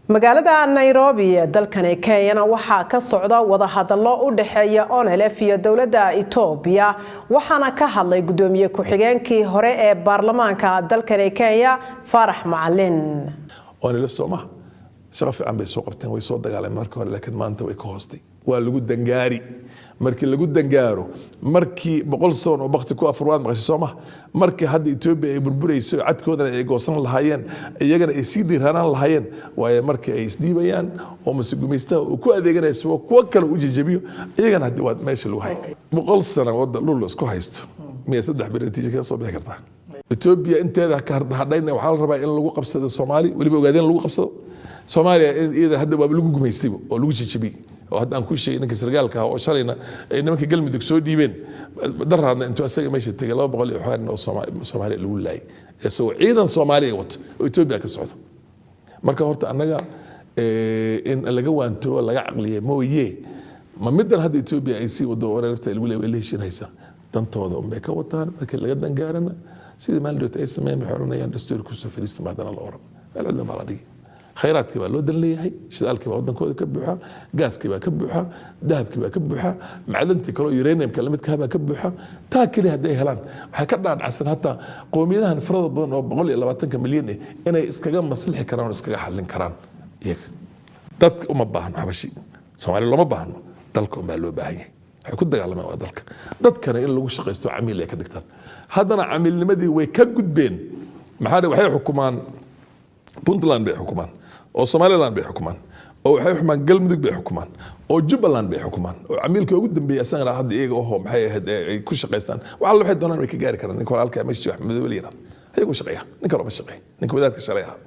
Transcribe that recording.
Magaalada Nairobi ee dalkani Kenyana waxaa ka socda wadahadallo u dhexeeya ONLF iyo dowladda Itoobiya, waxaana ka hadlay gudoomiye ku-xigeenkii hore ee baarlamaanka dalkani Kenya, Faarax Macalin. ONLF sooma shaqo fiican bay soo qabteen, way soo dagaalameen marka hore, laakiin maanta way ka hoostay. Waa lagu dangaari. Markii lagu dangaaro, markii 100 soon oo bakti ku afur waad maqashay sooma? Markii hadda Etoobiya ay burburayso, cadkoodana ay goosan lahaayeen, iyagana ay sii dhiiranaan lahaayeen, waayo markii ay isdhiibayaan oo mase gumaystaha uu ku adeeganaya kuwa kale u jejebiyo iyagana, haddii waa meesha lagu hayo 100 sano wadda dhul isku haysto, miya 3 bir natiija kaga soo bixi kartaa? Etoobiya inteeda ka hadhayna waxaa la rabaa in lagu qabsado Soomaali, weliba ogaadeen lagu qabsado Soomaaliya. Iyada hadda waaba lagu gumaystayba oo lagu jejebiyey, oo hadda aan ku sheegay ninka sargaalka ah oo shalayna ay nimanka Galmudug soo dhiibeen, daraadna intuu asaga meesha tegay 200 iyo xogaa nin oo Soomaaliya lagu laayay, isagoo ciidan Soomaaliya wato oo Etoobiya ka socdo. Marka horta annaga in laga waantoobo, laga caqliye mooye, ma middan hadda Etoobiya ay sii wado oo lafta lagu leeyahay way la heshiin haysaa, dantooda unbay ka wataan. Markii laga dangaarana, sidii maalin dhowta ay sameeyeen, waxay odhanayaan dastuur kusoo fadhiista. Ma haddana la oran meel cidla baa la dhigi. Khayraadkii baa loo dan leeyahay, shidaalkii baa wadankooda ka buuxa, gaaskii baa ka buuxa, dahabkii baa ka buuxa, macdantii kaloo uraniumka lamidkaha baa ka buuxa. Taa keli hadday helaan, waxay ka dhaadhacsan hataa qowmiyadahan farada badan oo 120-ka milyan eh inay iskaga maslixi karaan oo iskaga xallin karaan iyaga. Dadka uma baahno Xabashi, Soomaaliya looma baahno, dalka unbaa loo baahan yahay. Waxay ku dagaalamaan waa dalka, dadkana in lagu shaqaysto, camiil ay ka dhigtaan. Haddana camiilnimadii way ka gudbeen. Maxaa waxay xukumaan? Puntland bay xukumaan, oo Somaliland bay xukumaan, oo waxay xukumaan Galmudug bay xukumaan, oo Jubbaland bay xukumaan, oo camiilka ugu dambeeyay asagana hadda iyaga oho maxay ahayd ay ku shaqaystaan. Wax alla waxay doonaan way ka gaari karaan. Ninka walaalka meesha wax madoobe la yiraahdo ayagu shaqeeya, nin kale ma shaqeeya, ninka wadaadka shalay ahaa.